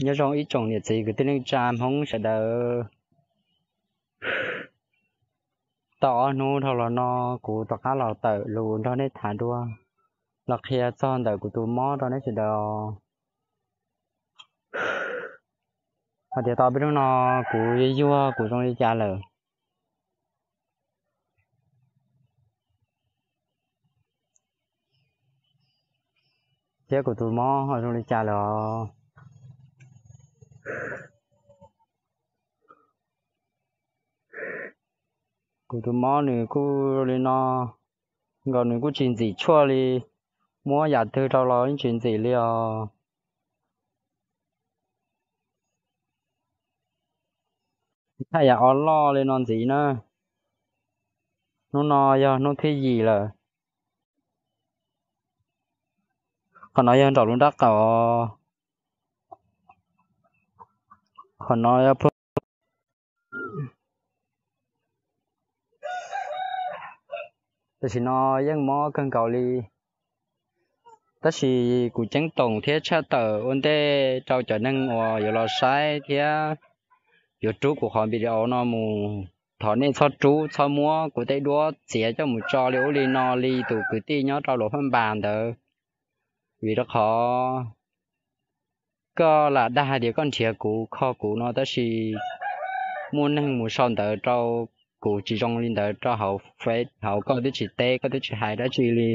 Nyob zoo ib tsoom niam txiv kwv tij neej tsa Hmoob sawv daws. Tau ob hnub dhau los no kuv rov qab los tawm lus nrog nej tham dua, los qhia txog ntawm kuv tus mob rau nej sawv daws. Hais tias tau peb hnub no kuv yuag yuag kuv zoo li cas lawm, thiab kuv tus mob ho zoo li cas lawm os. Kuv tus mob nws kuj li no, nkaus nws kuj tsis ntxim tshuaj li, muab yam twg rau los yeej tsis ntxim li os. Haj yam o loj li no ntxiv na. Hnub no yog hnub thib yim lawm. Qhov no yog nraum lub nrab qaum. Qhov no yog, tam sim no yeej mob kawg nkaus li. Tab sis kuv ceeb toom thiab tshaj tawm ua ntej rau cov neeg uas yuav los saib thiab yuav rub kuv qhov video no mus, thov nej txhob rub txhob muab kuv tej duab txiav coj mus tso li ub li no li tus kwv tij nyob rau Luas Phaj Npas ntawd. Vim rau qhov koj lam dag hais tias koj nrhiav kuv kho kuv no tab sis muaj neeg mus sau ntawv rau kuv tsis zoo li ntawd rau hauv Face, hauv koj twb tsis teb koj twb tsis hais dab tsi li,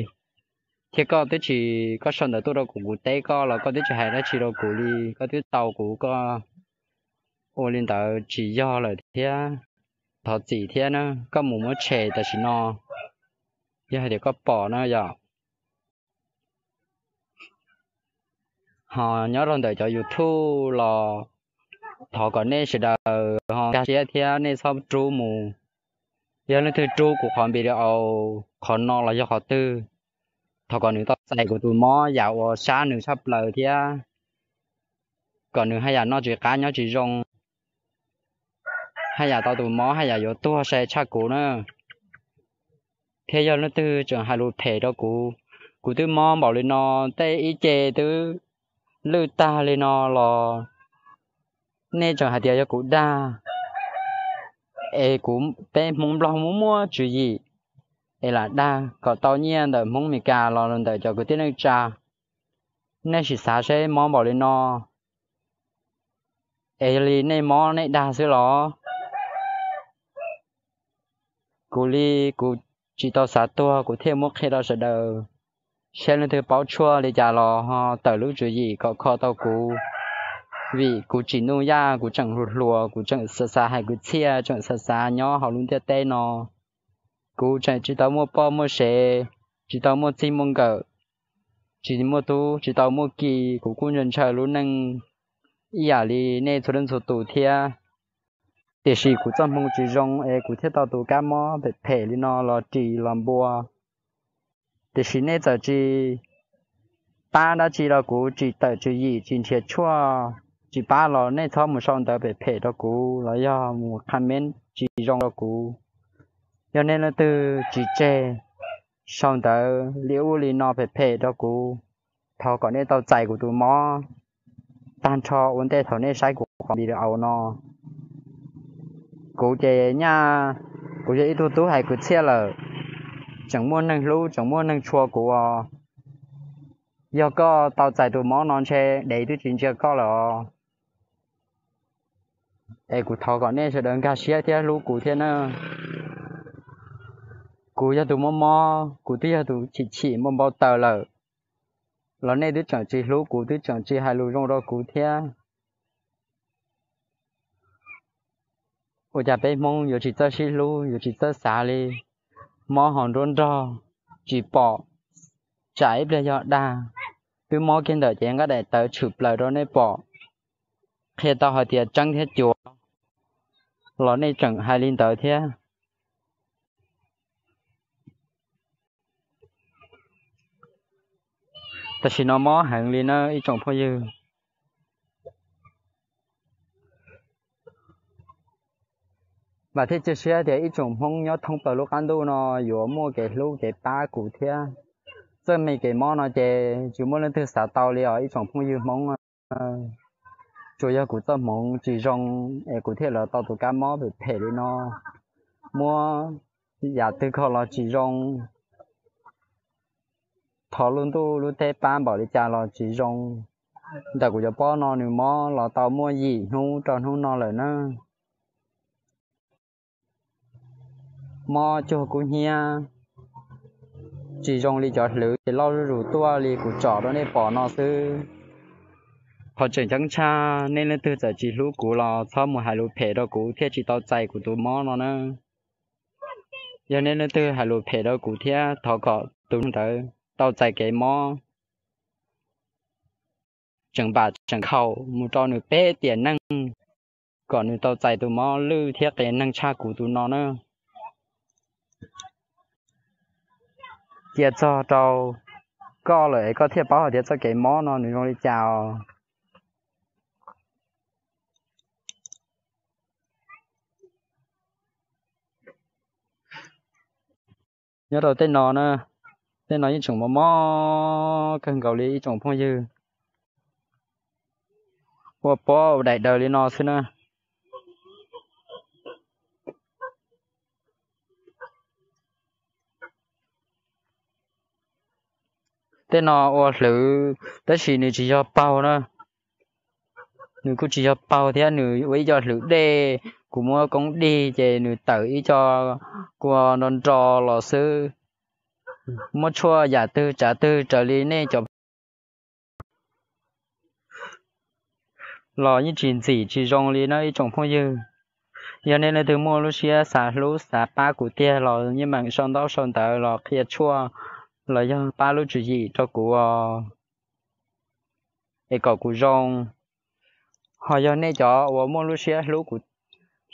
thiab koj twb tsis, koj sau ntawv tuaj rau kuv, kuv teb koj los koj twb tsis hais dab tsi rau kuv li, koj twb tau kuv koj ua li ntawd tsis yog lawm thiab. Thov txim thiab na, koj mus muab tshem tam sim no, yog hais tias koj pom na yom. Ho nyob rau ntawm cov YouTube los thov kom nej sawv daws ho nkag siab thiab nej txhob rub mus. Yog leej twg rub kuv qhov video qhov no los yog qhov twg, thov kom nws tau txais kuv tus mob yam uas sab nws tshaj plaws thiab kom nws haj yam noj tsis qab nyob tsis zoo, haj yam tau tus mob haj yam yuav tuag sai tshaj kuv na. Thiab yog leej twg tseem hais lus phem rau kuv, kuv twb mob npaum li no, tej ib ce twb lwj tag li no los nej tseem hais tias yog kuv dag, es kuv, peb Hmoob Nplog muaj muaj tswv yim es lam dag kom tau nyiaj ntawm Hmoob Meskas los ntawm cov kwv tij neej tsa. Nej sim xav seb mob npaum li no, es yog li nej mob nej dag xwb los? Kuv li, kuv tsis tau xav tuag kuv thiaj muab qhia rau sawv daws, seb leej twg paub tshuaj li cas los ho tawm lub tswv yim kom kho tau kuv. Vim kuv tsim nuj yaj, kuv tseem hluas hluas, kuv tseem xav xav hais kwv txhiaj, tseem xav xav nyob hauv lub ntiaj teb no. Kuv tseem tsis tau muaj poj muaj sev, tsis tau muaj txij muaj nkawm, tsis muaj tub, tsis tau muaj ki, kuv kuj ntshaw ntshaw lub neej ib yam li nej txhua leej txhua tus thiab. Tiam sis kuv txoj hmoo tsis zoo es kuv thiaj tau tus kab mob phem phem li no los ris los npua. Tiam sis nej txawm tsis pab dab tsi rau kuv, tsis tawm tswv yim, tsis nrhiav tshuaj, tsis pab los nej txhob mus sau ntawv phem phem rau kuv los yog mus comment tsis zoo rau kuv. Yog nej leej twg tsis tseg sau ntawv li ub li no phem phem rau kuv, thov kom nej tau txais kuv tus mob tag nrho ua ntej thaum nej saib kuv qhov video no. Kuv ces nyaj, kuv yog ib tug tub hais kwv txhiaj lawm, tseem muaj neeg hlub tseem muaj neeg tshua kuv os. Yog koj tau txais tus mob no ntshe dev twb tsis ntsia koj lawm os. Es kuv thov kom nej sawv daws nkag siab thiab hlub kuv thiab na. Kuv yog tus mob mob, kuv twb yog tus chim chim npau npau taws lawm, los nej twb tseem tsis hlub kuv, twb tseem tsis hais lus zoo rau kuv thiab. Ua cas peb Hmoob yuav tsis txawj sib hlub, yuav tsis txawj xav li? Mob ho nruab nrog, tsis pom, tsam ib pliag yog dag, twb mob kiag ntawm cev nqaij daim tawv tshwm plaws rau nej pom, qhia tau hais tias tseeb thiab cuav, los nej tseem hais li ntawd thiab. Tam sim no mob heev li na ib tsoom phooj ywg. Vam thiab cia siab tias ib tsoom Hmoob nyob thoob plaws lub qab ntuj no yuav muaj kev hlub kev pab kuv thiab. Txawj me kev mob no ces tsis muaj leej twg xav tau li os ib tsoom phooj ywg Hmoob. tsuas yog kuv txoj hmoov tsis zoo es kuv thiaj los tau tus kab mob phem phem li no. Muab yam twg kho los tsis zoo, thov lub ntuj lub teb pab npaum li cas los tsis zoo. Ntawm kuv cov pob no nws mob los tau muaj yim hnub rau hnub no lawm na. Mob cuag kub hnyiab, tsis zoo li cov hlwv ces loj zuj zus tuaj li kuv tsom rau nej pom no xwb. Qhov tseem ceeb tshaj, nej leej twg txawm tsis hlub kuv los txhob mus hais lus phem rau kuv thiaj tsis tau txais kuv tus mob no na. Yog nej leej twg hais lus phem rau kuv thiab thov kom tus ntawd tau txais kev mob tseem npam tseem khaum mus rau nws peb tiam neej, kom nws tau txais tus mob lwj thiab qias neeg tshaj kuv tus no na. Cia txog rau koj lawm es koj thiaj paub hais tias txoj kev mob no nws zoo li cas os. Nyob rau tej no na, tej no yeej tseem mob mob kawg nkaus li ib tsoom phooj ywg. Ua pob ua daim daws li no xwb na. Tej no ua hlwv tab sis nws tsis yog paug na. Nws kuj tsis yog paug thiab, nws ua ib co hlwv dej. Kuv muab koob dig ces nws tawm ib co kua nro nro los xwb. Muab tshuaj yam twg tsav twg raws li nej cov los yeej tsis ntxim tsis zoo li na ib tsoom phooj ywg. Yog nej leej twg muaj lub siab xav hlub xav pab kuv tiag los yeej meem sau ntaub sau ntawv los qhia tshuaj los yog pab lub tswv yim rau kuv es kom kuv zoo. Ho yog nej cov uas muaj lub siab hlub kuv,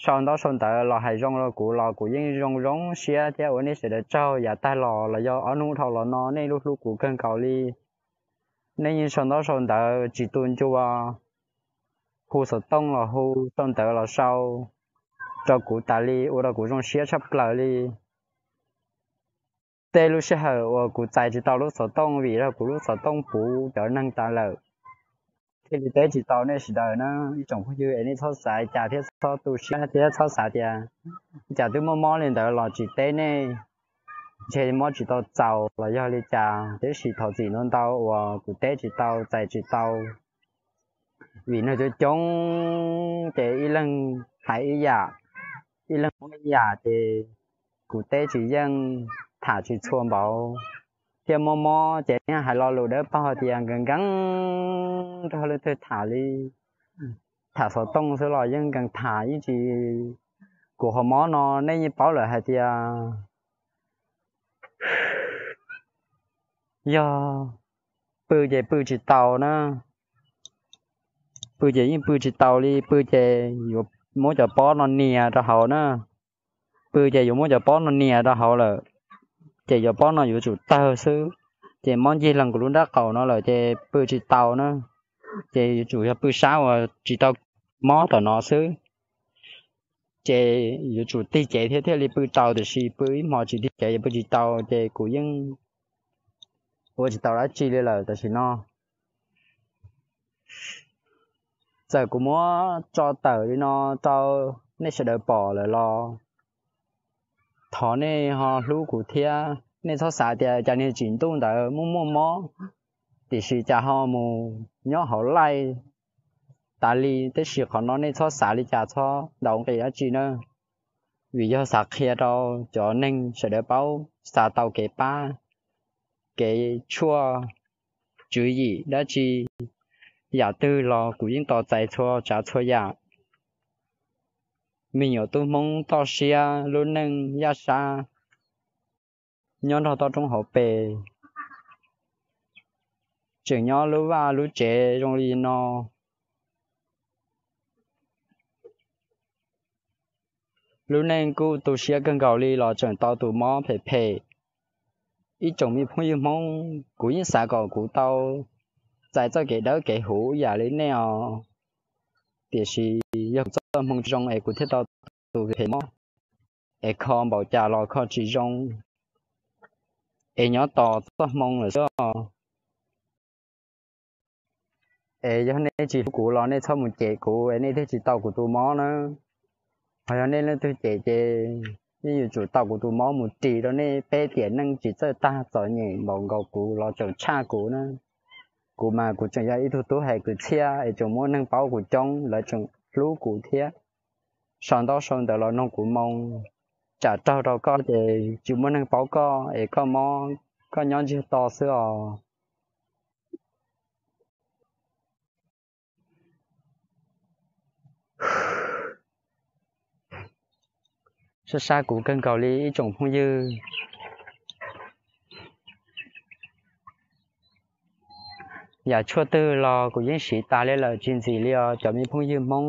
sau ntaub sau ntawv los hais zoo rau kuv los kuv yeej zoo zoo siab thiab ua nej sawv daws tsaug yav tag los los yog ob hnub dhau los no nej lub hlub kuv kawg nkaus li. Nej yeej sau ntaub sau ntawv tsis tu ncua, hu xov tooj los hu, sau ntawv los sau rau kuv tas li, ua rau kuv zoo siab tshaj plaws li. Tej lub sij hawm uas kuv txais tsis tau lub xov tooj vim yog kuv lub xov tooj puv cov neeg tas lawm, thiaj li teb tsis tau nej sawv daws na ib tsoom phooj ywg. Es nej txhob xav cas thiab txhob tu siab thiab txhob xav tias cas twb muaj mob li ntawd los tsis teb nej, ntshe mob tsis tau txaus los yog li cas, tiam sis thov txim ntau ntau uas kuv teb tsis tau txais tsis tau. Vim neeg coob coob ces ib leeg hais ib yam, ib leeg muab ib yam ces kuv teb tsis yeej, tham tsis txhua npaum, thiab mob mob ces yeej hais lo lus dawb paug tias nkees nkees nrog leej twg tham li. Tham xov tooj xwb los yeej nkees tham ib tsis. Kuv qhov mob no nej yeej paub lawm hais tias yog pw ces pw tsis tau na, pw ces yeej pw tsis tau li, pw ces yuav muab cov pob no nias rau hauv na, pw ces yuav muab cov pob no nias rau hauv lawm, ces cov pob no yuav tsum tawg xwb, ces mob ncig lees kuv lub nrab qaum no lawm ces pw tsis tau na, ces yuav tsum yog pw sab uas tsis tau mob tom no xwb, ces yuav tsum tig cev thiab thiaj li pw tau, tiam sis pw ib hmo tsis tig cev yuav pw tsis tau, ces kuv yeej ua tsis tau dab tsi li lawm tam sim no. Txawm kuv muab tso tawm li no rau nej sawv daws pom lawm los thov nej ho hlub kuv thiab, nej txhob xav tias cas niag tsim ntuj ntawd muaj muaj mob, tiam sis cas ho mus nyob hauv laij tas li, tab sis qhov no nej txhob xav li cas, txhob ntaus nqi dab tsi na, vim yog xav qhia rau cov neeg sawv daws paub, xav tau kev pab, kev tshuaj, tswv yim dab tsi, yam twg los kuv yeej tos txais txhua tsav txhua yam. Me nyuam tub Hmoob toj siab lub neej yaj sab, nyob nrog toj roob hauv pes, tseem nyob lub vaj lub tsev zoo li no. Lub neej kuj tu siab kawg nkaus li los tseem tau tus mob phem phem. Ib tsoom me phooj ywg Hmoob, kuv yeej xav kom kuv tau txais txoj kev dawb kev huv yam li nej os, tiam sis yog kuv txoj hmoo zoo es kuv thiaj tau tus phem mob, es kho npaum cas los kho tsis zoo, es nyob tos txoj hmoo lawm xwb os. Es yog nej tsis hlub kuv los nej txhob mus cem kuv es nej thiaj tsis tau kuv tus mob na. Ho yog nej leej twg cem ces nej yuav tsum tau kuv tus mob mus ris rau nej peb tiam neej tsis txawj tag txom nyem npaum nkaus kuv los tseem tshaj kuv na. Kuv mas kuv tseem yog ib tug tub hais kwv txhiaj es tseem muaj neeg paub kuv coob, lawv tseem hlub kuv thiab. Sau ntaub sau ntawv los noog kuv moo, tsam raug rau koj ces tsis muaj neeg paub koj es koj mob koj nyob ntsiag to xwb os. Sab sab kuv kawg nkaus li ib tsoom phooj ywg. Yam tshuaj twg los kuv yeej siv tas li lawm tsis ntxim li os cov me phooj ywg Hmoob.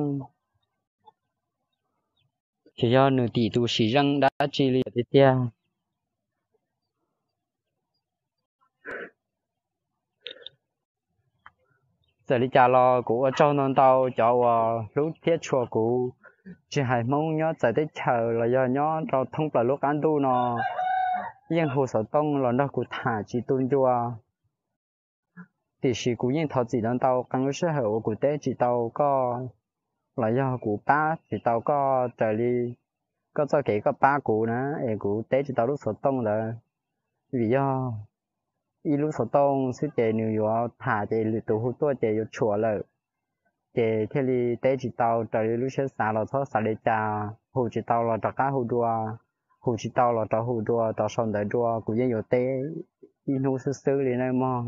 Tsis yog nws tim tus sim zeej dab tsi li tiag tiag. Txawm li cas los kuv ua tsaug ntau ntau cov uas hlub thiab tshua kuv, tsis hais Hmoob nyob txawv teb chaws los yog nyob rau thoob plaws lub qab ntuj no, yeej hu xov tooj los nrog kuv tham tsis tu ncua. Tiam sis kuv yeej thov txim ntau ntau qee lub sij hawm uas kuv teb tsis tau koj los yog kuv pab tsis tau koj raws li koj txoj kev koj pab kuv na, es kuv teb tsis tau lub xov tooj ntawd. Vim yog ib lub xov tooj xwb ces nws yuav tham ces lwm tus hu tuaj ces yuav tshuam lawm, ces thiaj li teb tsis tau raws li lub siab xav los txhob xav li cas, hu tsis tau los rov qab hu dua, hu tsis tau los rov hu dua, rov sau ntawv dua, kuv yeej yuav teb ib hnub xwb xwb li na mog.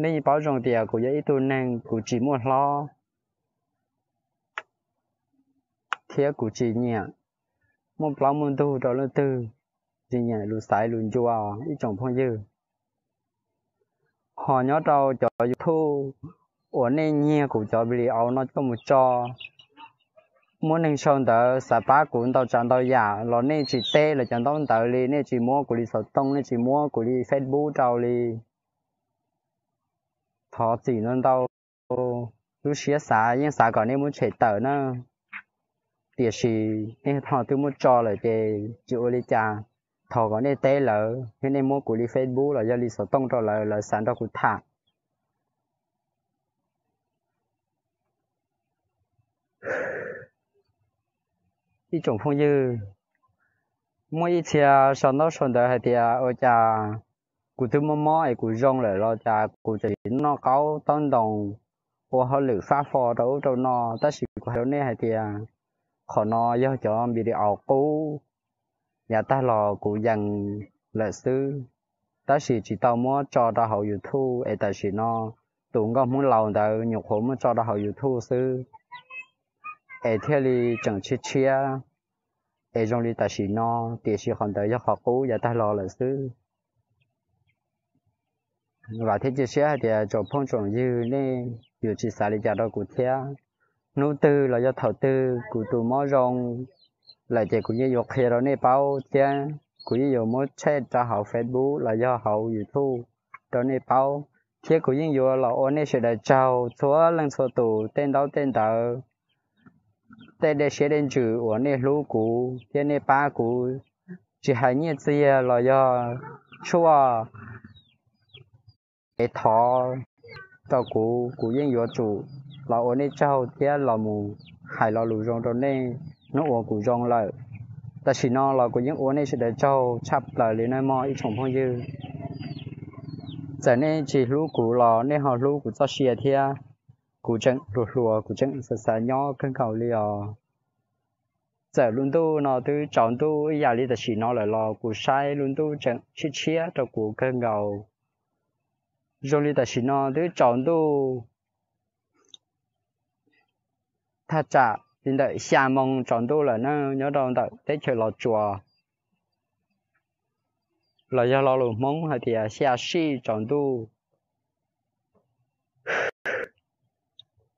Nej yeej paub zoo tias kuv yog ib tug neeg kuv tsis muaj hlob thiab kuv tsis nyiam muaj plaub muaj ntug rau leej twg, tsis nyiam lus xaiv lus ncua ib tsoom phooj ywg. Ho nyob rau cov YouTube uas nej nyiag kuv cov video no coj mus tso, muaj neeg sau ntawv xav pab kuv ntau tsav ntau yam los nej tsis teb lawv cov ntaub ntawv li, nej tsis muab kuv li xov tooj, nej tsis muab kuv li Facebook rau li. Thov txim ntau ntau, lub siab xav yeej xav kom nej muab tshem tawm na, tiam sis nej ho twb muab tso lawm ces tsis ua li cas. Thov kom nej teb lawv thiab nej muab kuv li Facebook los yog li xov tooj rau lawv, lawv xav nrog kuv tham. Ib tsoom phooj ywg, muaj ib txhia sau ntaub sau ntawv hais tias ua cas kuv twb mob mob es kuv zoo lawm los cas kuv tseem noj qaub taub ntoos ua hauj lwm fab fo rau ub rau no, tab sis kuv hais rau nej hais tias qhov no yog cov video qub, yav tag los kuv yees lawm xwb, tab sis tsis tau muab tso rau hauv YouTube es tam sim no tus nkauj Hmoob laus ntawd nyuam qhuav muab tso rau hauv YouTube xwb, es thiaj li tseem tshiab tshiab es zoo li tam sim no, tiam sis qhov ntawd yog qhov qub yav tag los lawm xwb. Vam thiab cia siab hais tias tsoom phooj tsoom ywg nej yuav tsis xav li cas rau kuv thiab. Hnub twg los yog thaum twg kuv tus mob zoo lawm ces kuv yeej yuav qhia rau nej paub thiab kuv yeej yuav muab tshem rau hauv Facebook los yog hauv YouTube rau nej paub, thiab kuv yeej yuav los ua nej sawv daws tsaug txhua leej txhua tus tej ntaub tej ntawv, tej dej siab dej ntsws uas nej hlub kuv thiab nej pab kuv, tsis hais nyiaj txiag los yog tshuaj, es thov rau kuv, kuv yeej yuav tsum los ua nej tsaug thiab los mus hais lo lus zoo rau nej hnub uas kuv zoo lawm. Tam sim no los kuv yeej ua nej sawv daws tsaug tshaj plaws li nawb mog ib tsoom phooj ywg. Txawm nej tsis hlub kuv los nej ho hlub kuv txoj sia thiab. Kuv tseem hluas hluas, kuv tseem xav xav nyob kawg nkaus li os. Txawm lub ntuj no twb tsaus ntuj ib yam li tam sim no lawm los kuv saib lub ntuj tseem tshiab tshiab rau kuv kawg nkaus. Zoo li tam sim no twb tsaus ntuj thaj tsam li ntawm xya moo tsaus ntuj lawm na, nyob rau ntawm teb chaws Los Tsuas, los yog lo lus Hmoob hais tias xya sij tsaus ntuj.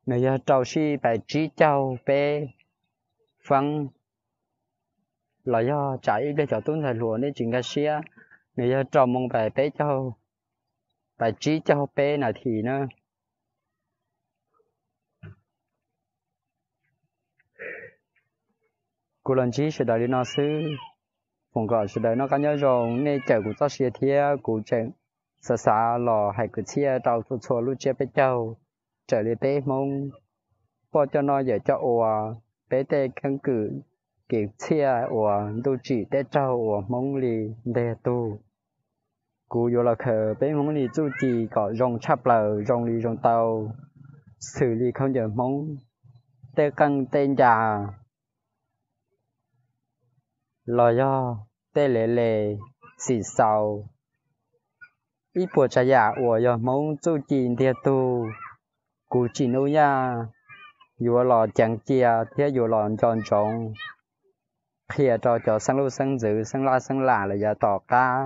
Nws yog rau sij pais tsib caug peb feeb, los yog tsam ib pliag cov tub ntxhais hluas nej tsis nkag siab, nws yog rau moo pais peb caug, pais tsib caug peb nas this na. Kuv los ntsib sawv daws li no xwb. Foom kom sawv daws noj qab nyob zoo, nej cawm kuv txoj sia thiab kuv tseem xav xav los hais kwv txhiaj rau txhua txhua lub tsiab peb caug, raws li peb Hmoob poj coj noj yawm coj ua, peb tej keeb kwm kev txhiaj uas ntuj tsim tej raug uas Hmoob li ntiag tug. Kuv yuav los khaws peb Hmoob li txuj ci kom zoo tshaj plaws, zoo li zoo tau, xws li khaub ncaws Hmoob, tej qeej tej ncas, los yog tej le le, xim xaus, ib puas tsav yam uas yog Hmoob txuj ci ntiag tug. Kuv Tsim Nuj Yaj yuav los ceev cia thiab yuav los nco ntsoov qhia rau cov xeeb luj xeeb ntxwv, xeeb laj xeeb lam los yav tom qab.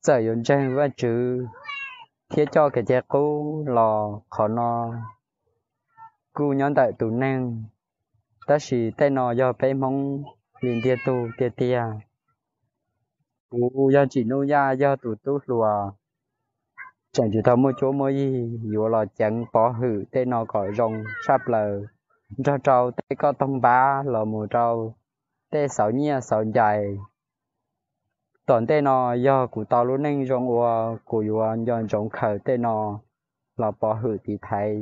Txawm yuav ntseeg Vajtswv thiab coj kev cai qub los qhov no kuj nyob ntawm tus neeg, tab sis tej no yog peb Hmoob li ntiag tug tiag tiag. Kuv yog Tsim Nuj Yaj, yog tus tub hluas, tseem tsis tau muaj cuab muaj yig, yuav los ceev pov hwm tej no kom zoo tshaj plaws, nrog rau tej koj toog npab los mus rau tej xauv nyiaj xauv ncais. Tom ntej no yog kuv tau lub neej zoo ua, kuv yuav nco ntsoov khaws tej no los pov hwm tiv thaiv,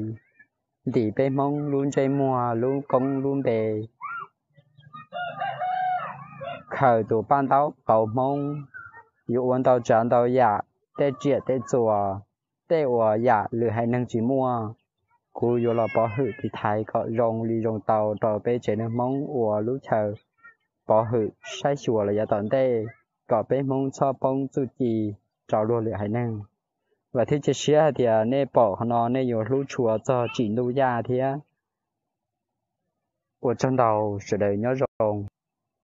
ntim peb Hmoob lub ntsej muag, lub koob lub npe, khaws tus paj ntaub qauv Hmoob, yuav ua ntau tsav ntau yam, tej tsiaj tej txuas, tej uas yam lwm haiv neeg tsis muaj. Kuv yuav los pov hwm tiv thaiv kom zoo li zoo tau rau peb tsev neeg Hmoob ua lub chaw pov hwm saib xyuas los yav tom ntej, kom peb Hmoob txhob poob txuj ci rau luag lwm haiv neeg. Vam thiab cia siab hais tias nej pom qhov no nej yuav hlub tshua txog Tsim Nuj Yaj thiab. Ua tsaug ntau, sawv daws nyob zoo.